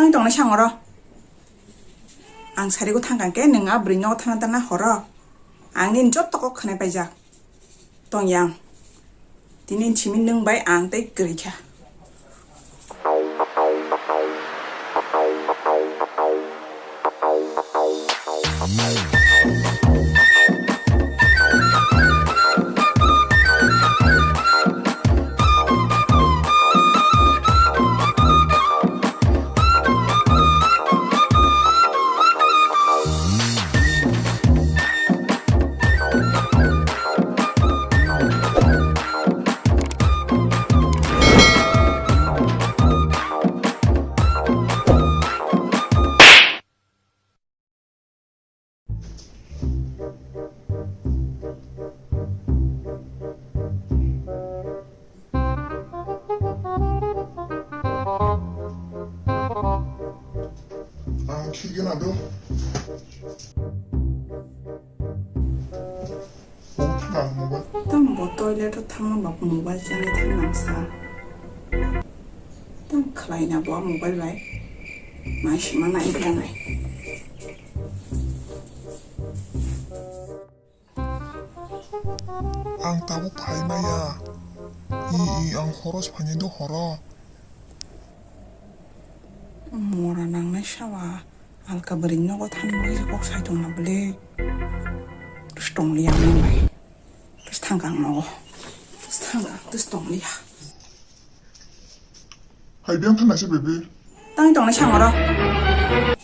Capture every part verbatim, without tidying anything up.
Ang tongnai sang oro. Ang sarigo thangkang khe nwng a bwrwi nogo thana thana horo. Ang nini jotto kok khwnai paijak. Tong yang. Tini simi nwng bai ang tei kwrwi kha. Ang khigena do. Tamo bo toilet o thangma ba mobile chani thang nang sa. Tamo khlai na bo mobile bai. Mai sima nai bla nai. Ang tabuk phai maya. I, i, ang horos phani do horo. Mora nangnai sawa alka bwrwi nogo thani bai kok sai tongna bwle. Tus tong liya mo bai. Tus thang kang nogo. Tus thang kang, tus tong liya. Hai biyang thang naise bebe. Tang tong naise ang oro.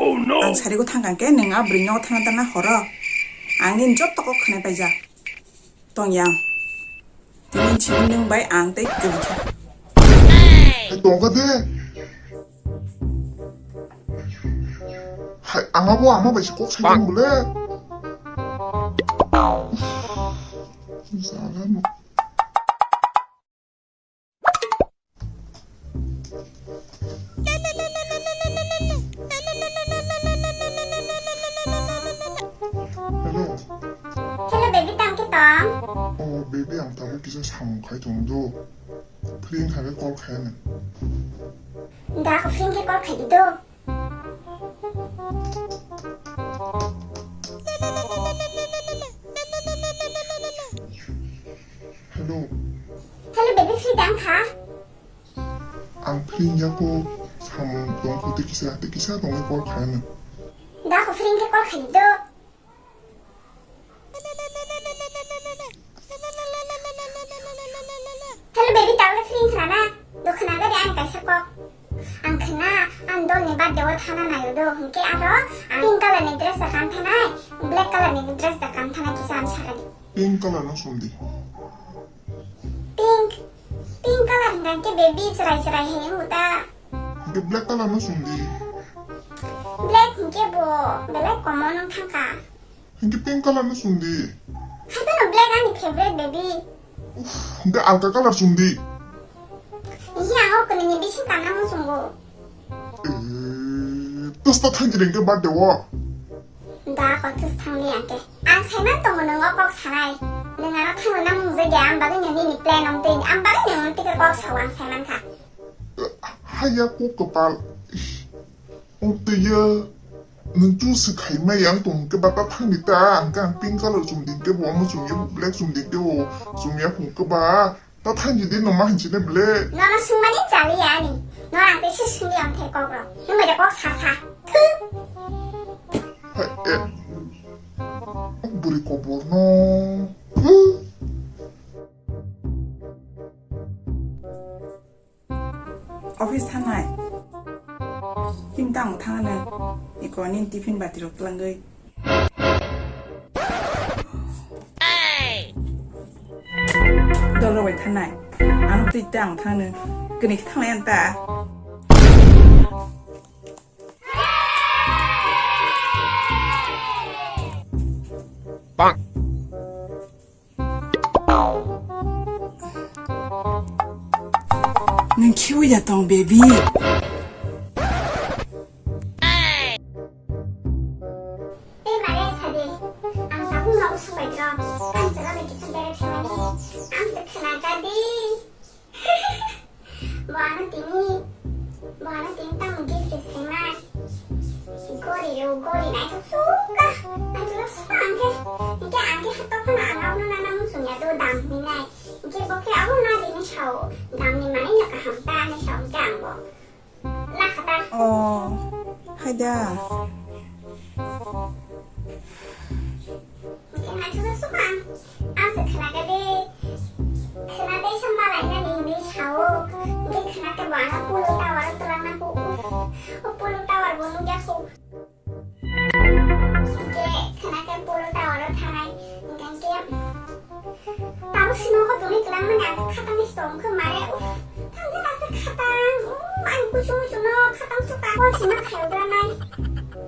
Oh no. Ang sari go thang kang ke neng a bwrwi nogo thang tang na horo. Ang nini jotto kok khwnai paijak. Tong yang. Tini simi nwng bai ang tei kwrwi kha. Hai tongkha de. Hai ang abo ama bai se kok sai tong bole. Jaga no. Hello. Hello, baby, tang khe tong? Oh, baby, ang tabuk kisa samung khai tong do. Free wngkha khe call khai ano. Da, free wngkhe call khai di do. Hello. Hello, baby, free tang kha? Ang free wngya kho, samung tong kho, tei kisa, tei kisa tongwi call khai ano. Da, kho free wngkhe call khai di do. Hello baby, tabuk free wngkha na? Do khna gari ang kaisa kok. Ang khna, ang dolni birthday o thana naio do, hwnkhe aro ang pink color ni dress da kan thanai, black color ni dress da kan thanai kisa ang sakadi. Pink color no sumdi. Pink, pink color hwnkha khe baby chwrai chwrai hai wngkha da. Hwnkhe black color no sumdi. Black hwnkhe bo belai common wng thangkha. Hwnkhe pink color no sumdi. Hai phano black ani favorite baby. Uff, hwnkhe alka color sumdi. Iya, o kwnwi ni bising kanna muchungo. Eh, tus to thangjiri hwnkhe birthday o. Da, ko tus thangli angke. Ang saiman tongo nwngo kok sanai. Nwng ano thangrwna mungje de, ang bagwi nini plan om tei, ang bagwi nini ticket kok sao ang saiman kha. Haya kok kwpal. Ong twiya nwng chu swkhaima yang tong hwnkhe bata thangni ta, hwnkhe ang pink color chumdi hwnkhe bo omo chumya, black chumdi hwnkhe bo chumya hwnkhe ba ta thangni di noma hinchine ble. Nono swngmani chaliya ani. No ang tei se swngli amthai kok rok. Nwng bai de kok sa sa. Thu. Hai e. Bwrwi kobor no. Thu. Office thangnai. Kim tamo thangano. Iko nini tiffin bati rok twlangwi. Dolo bai thangnai. Ano twi tamo thangno. Kini khe thanglai anta. Bang. Nwng khiui da tong, baby? Tei mare sadi, ang tabuk nogo songbai tro, ang chwla bai kisa bere phaimani, ang se khna kadi. Bo ano tini, bo ano tini tamo gift rwsai mai, Gori naithok suka, naithok suka ang khe, hingke ang khe hatok phano ang abono nana muchung ya do dam hinwi nai. Hingke bo khe abo na dini sao, dam ni manwi no kaham ta hinwi sao hingke ang bo. Lakha ta. Oh, hai da. Hingke naithok suka ang, ang se khna khe de, khna de sa malai nani hinwi sao, hingke khna khe bo ano polo tower o twlang na ko, o polo tower bo nukya ko. Hingke khna khe polo tower o thangnai, hingke tabuk sino ko tongwi twlang mani ang khatangni tong khe mare, uff, thangjak asa khatang, uff, ani kuchung muchung no khatang suka, kol sima khayokgranai,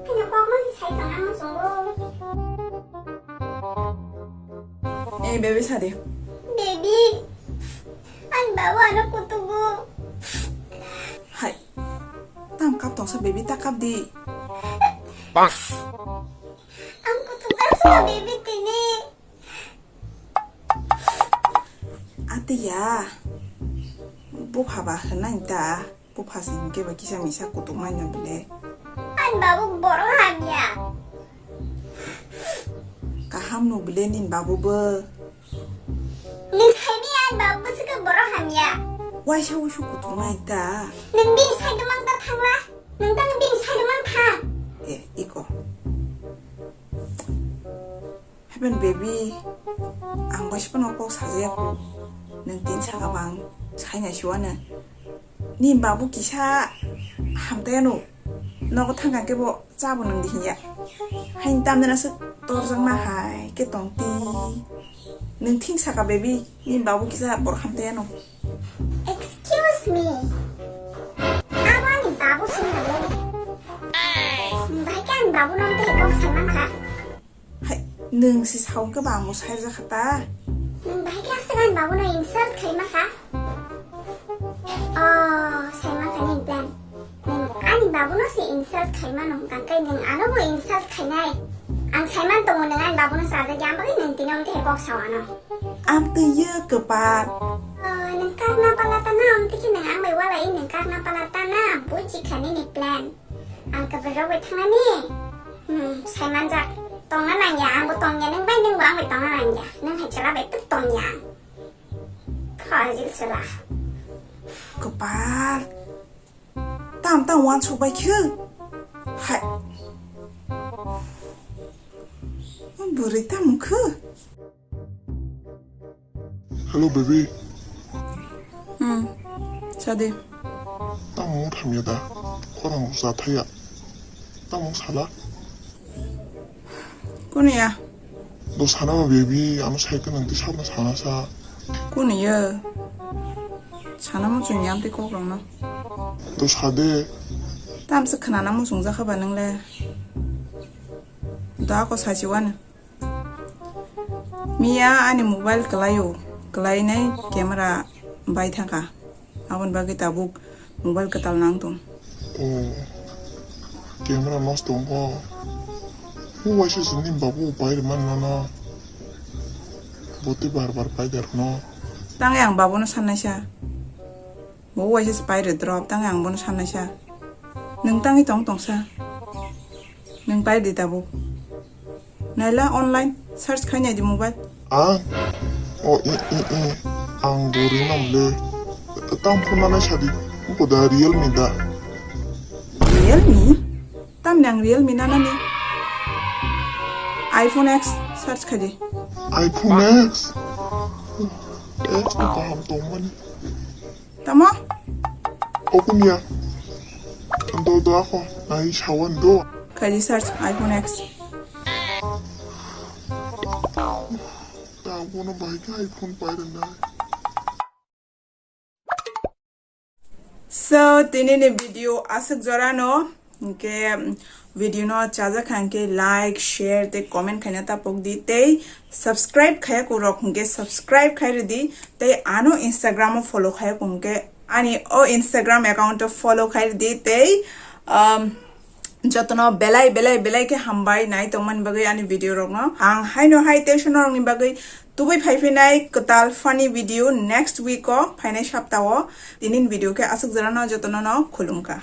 hino kokno se sai tongna muchungo. Eh, baby sadi. Baby, ani babu ano kutugo. Hai, tam kap tongsa baby, ta kap di. Ang kutuk asla baby tini. Ate ya, bupha ba hwnai ta, bupha se hingke ba kisa misa kutuk mai no bile. Ani babu borok hamya. Kaham no bile nin babu bo. Nwng saini ani babu bwswk khe borok hamya. Waisa uisu kuthumnai ta. Nwng bini side mang ta thangla. Nwng tang bini side mang tha. Eh, iko. Heaven baby, ang bai sipano kok sajaya ko. Nwng tin saka bang saina siwano. Ni babu kisa hamtaya no. Nogo thangkha khe bo chabo nang di hinya. Hain tamdena se torjakma hai khe tong ti. Nwng thing saka baby, ni babu kisa bor hamtaya no. Excuse me. Abo ani babu sing nang le. Bai khe ani babu no tei kok sai mankha. Hai, nwng se sao khe ba ang bo sairwkha ta. Nwng bahai khe aswk ani babu no insult khaima kha? Oh, saima kha ni plan. Nwng ani babu no se insult khaima no hwnkha khe nwng ano bo insult khainai. Ang saiman tongo nwng ani babu no chajak ya, ang bagwi nwng tini omo khe kok sao ano. Amtwi ye kwpal. Oh, nwng kakna pala ta na, omo twi khe nwng ang bai walai nwng kakna pala ta na, buji kha nini plan. Ang kwbwrwk bai thangnani. Hmm, saimanjak. Tongna nangya, ang bo tongya, nwng bai nwng bo ang bai tongna nangya. Nwng hai chwla bai tuk tongya ang. Khajil chwla. Kwpal. Tam tam wansuk bai khe. Hai. Bwrwi tam khe. Hello, baby. Hmm, sadi. Tamo wng thamya da? Khorang rok cha thaya. Tamo wng sala? Kuni ya? Do sana ba, baby, ano sai khe nang tei sabno sana sa. Kuni ya? Sana mo chwng yam tei kok rok no. Do sade. Tam se khna na mo chwng jakha ba nang le. Do ako sai si wani. Miya ani mobile kwlaio, kwlainai camera bai thangkha. Aboni bagwi tabuk mobile kwtal nang tong. Oh, camera nosto wngkha. Bo waisa se nini babu pai rwmani nono. Bo tei bar bar pai der no. Tangwi ang babuno sannaisa. Bo waisa se pai rw drop, tangwi ang bono sannaisa. Nwng tangwi tong tongsa. Nwng pai di tabuk. Naila online search khai nai di mobile. Ah? O, i, i, i. Ang bo rinam le. Tam phone nanai sadi. Ko da Realme da. Realme? Tam nang Realme nanani. iPhone X search khai di. iPhone X? X ni kaham tongmani. Tamo? Open ya. Do do ako. Nai sawan do. Khai di search iPhone X. Ta bono bai khe iPhone pai rwnai. So, tini ni video aswk jora no. Hingke, mm, video no chajak kha hingke like, share tei comment khaina tapok di tei subscribe khaya kurok hingke subscribe khai ridi tei ano Instagram o follow khaya hingke ani o Instagram account o follow khai ridi tei, um, jotono belai belai belai khe hambai nai tongmani bagwi ani video rokno. Ang haino hai tei sono rokni bagwi tubui phai phinai kwtal funny video next week o phainai sapta o. Tinin video khe aswk jora no jotono no khulumkha.